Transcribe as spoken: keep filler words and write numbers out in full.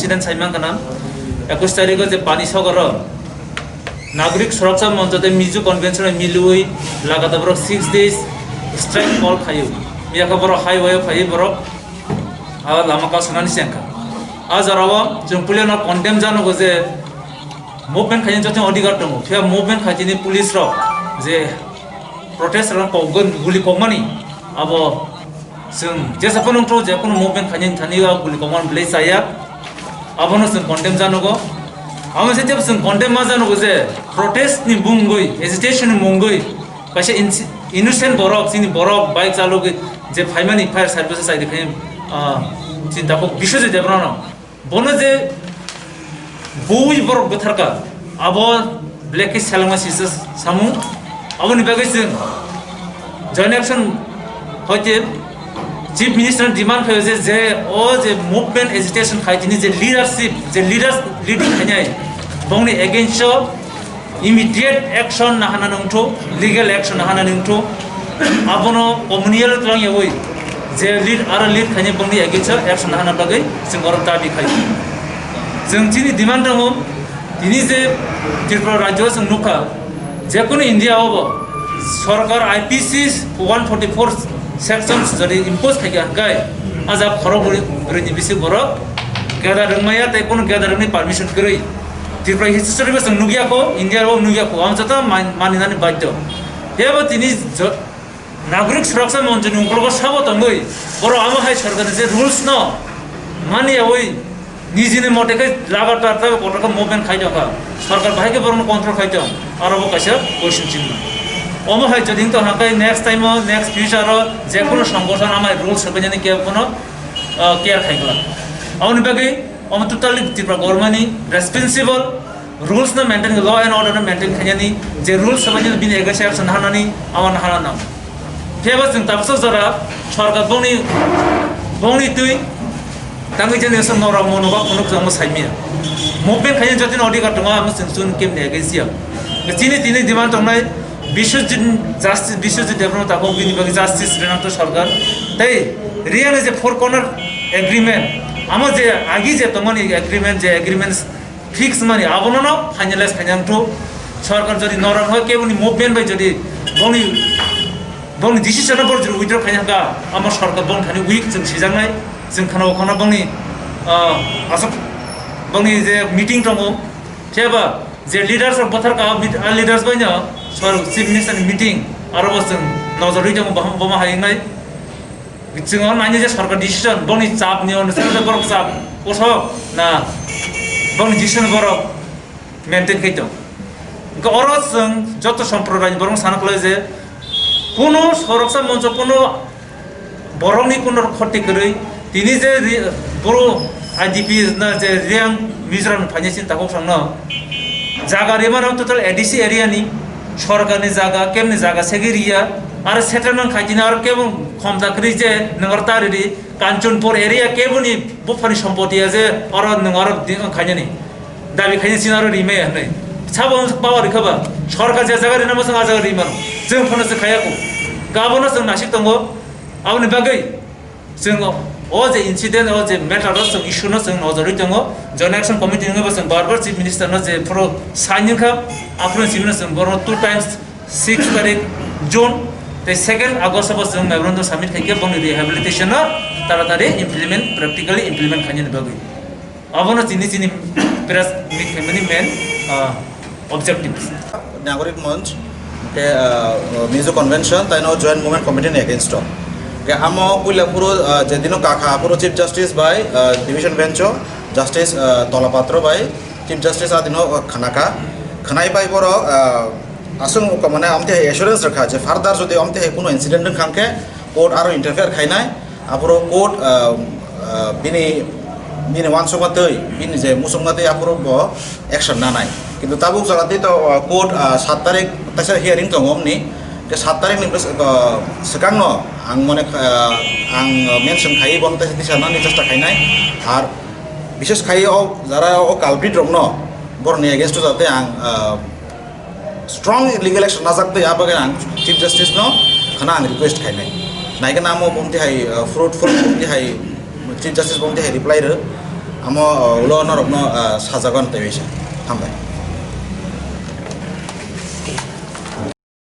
President saiman kana, ekush tarikh o je Panisogoro Nagorik Suraksa Moncho tei Mizo Convention milwi lagatar borok six days strike call khaio. Miyakha borok highway o phaiwi borok a lama kasunani sengkha. A jorao chwng puilano condemn janogo je movement khaina joto adhikar tongo. Phiya movement khaitini police rok je protest rok kokgwn guli kokmani abo chwng jesa phano wngthu je kono movement khaina thani o guli kokmani belai chaya. Abono chwng condemn janogo. Amo se jeb chwng condemn ma janogo je protest ni mungwi, agitation ni mungwi kaisa insi-, innocent borok, chini borok bike chalogwi je phaimani fire service side khai, ah, chini takhuk Biswajit Debbarmano. Bono je bui borok bwtharka, abo belai khe selengma sisa samung. Aboni bagwi chwng Joint Action hoite Chief Minister ni demand khaio je, je o je movement agitation khai tini je leadership, je leaders leading khainai, bongni against o immediate action nahana nungthu, legal action nahana nungthu. Abono communal tlang yawi je lead aro lead khaini bongni against action nahana bagwi chwng oro dabi khai. Chwng chini demand tongo, tini je Tripura rajyo chwng nukha, jekunu India o bo sorkar I P C one forty four sections jodi impose khaikha hwnkhe, a jak khorok bwrwi, bwrwini bisi borok gather wngmaya tei kunu gather wngni permission kwrwi. Tripura history bo chwng nukya kho, India bo nukya kho, ang joto man-, maninani badhyo. Phiya bo tini jo-, Nagorik Suraksa Moncho ni ungkulugo sabo tongwi, borok amo hai sorkar ni je rules no mani yawi nijini mote khe lagatar ta kotor khe movement khai tongkha. Sorkar bahai khe borokno control khai tong, aro bo kaisa question chinma. Omo hai jodi wngtong hwnkhe next time o, next future o jekunu songgothon amai rules swbainani kebo bono, ah, care khai glak. Aboni bagwi omo totally Tripura government ni responsible, rules no maintain, law and order no maintain khainani, je rules swbainani bini against action nahanani, amo nahana nang. Phiya bo chwng tabuksa jora sorkar bongni, bongni twi tangwi jani asa norok mono ba phunuk jamo saimya. Movement khaina jotoni adhikar tongo, amo chwng chun kemni against ya. Chini tini demand tongnai Biswajit Justice, Biswajit Debbarma tabuk bini bagwi justice rwna to sorkar. Tei Riyani je four corner agreement, amo je agi je tongmani agreement, je agreements fix mani abono no finalize khaina wngthu. Sorkar jodi norok hoi keboni movement bai jodi boni, boni decision no bor jodi withdraw khaina hwnkha, amo sorkar boni thani weak chwng sijaknai, chwng khana o khana boni, ah, aswk boni je meeting tongo, phiya ba je leaders rok bwthar ka, ah, leaders bai no sor chief minister ni meeting aro bo chwng nojor ri tongo, bomo hai wngnai. Chwng o naini je sorkar decision, boni chap ni onusare borok chap kosok na boni decision borok maintain khai tong. Hwnkhe oro chwng joto somprodai ni borok sana khlai je kuno soroksa moncho kuno borokni kuno khoti kwrwi tini je ri-, boro I D P na je Reang Mizoram phaina sin takhuk songno jaga rimano total A D C area ni sorkar ni jaga, kemni jaga segwi riya, aro settlement khai tini aro kebo khomta kwrwi je nangor ta riri Kanchanpur area keboni buphani sompoti ya je oro nwng aro di-, khainani dabi khaina sini aro rimaya hwnwi. Sabo power rikha ba sorkar je jaga rina masang a jaga rimano chwng phano se khaya ko. Gabono chwng nasik tongo. Aboni bagwi chwng o je incident, o je matter o chwng issue no chwng nojorwi tongo. Joint Action Committee wngwi bo chwng bar bar Chief Minister no je phoro sign wngkha, aphuru simi no chwng borok two times six tarik June tei second August o bo chwng memorandum submit khaikhe boni rehabilitation no taratari implement, practically implement khainani bagwi. Abono chini chini press meet khaimani main, ah, objectives. Nagorik Monch, ke, ah, Mizo Convention, taino Joint Movement Committee ni against o. Ke amo puila phuru, ah, je dino kakha phuru Chief Justice bai, ah, Division Bench o Justice, ah, Tolapatro bai Chief Justice a dino, ah, khanaka. Khanai bai borok, ah, aswng mane amte assurance rwkha je further jodi amte kuno incident wngkha khe court aro interfere khainai. Aphuru court, ah, ah, bini, bini uansukma twi, bini je musukma twi aphuru bo action nanai. Kintu tabuk jora twi to, ah, court, ah, sat tarik taisa hearing tongo omni. Ke sat tarik ni bwswk, ah, swkangno ang mone, ah, ang mention khai bo taisa tisa nani chesta khainai. Ar bishes khai o jara o culprit rokno borni against o jate ang, ah, strong legal action najak tei, a bagwi ang Chief Justice no khana ang request khainai. Naikhe namo bumti hai, uh, fruitful bumti hai Chief Justice bumti hai reply rw. Amo, uh, ulo norokno, uh, sajago tei waisa. Hambai.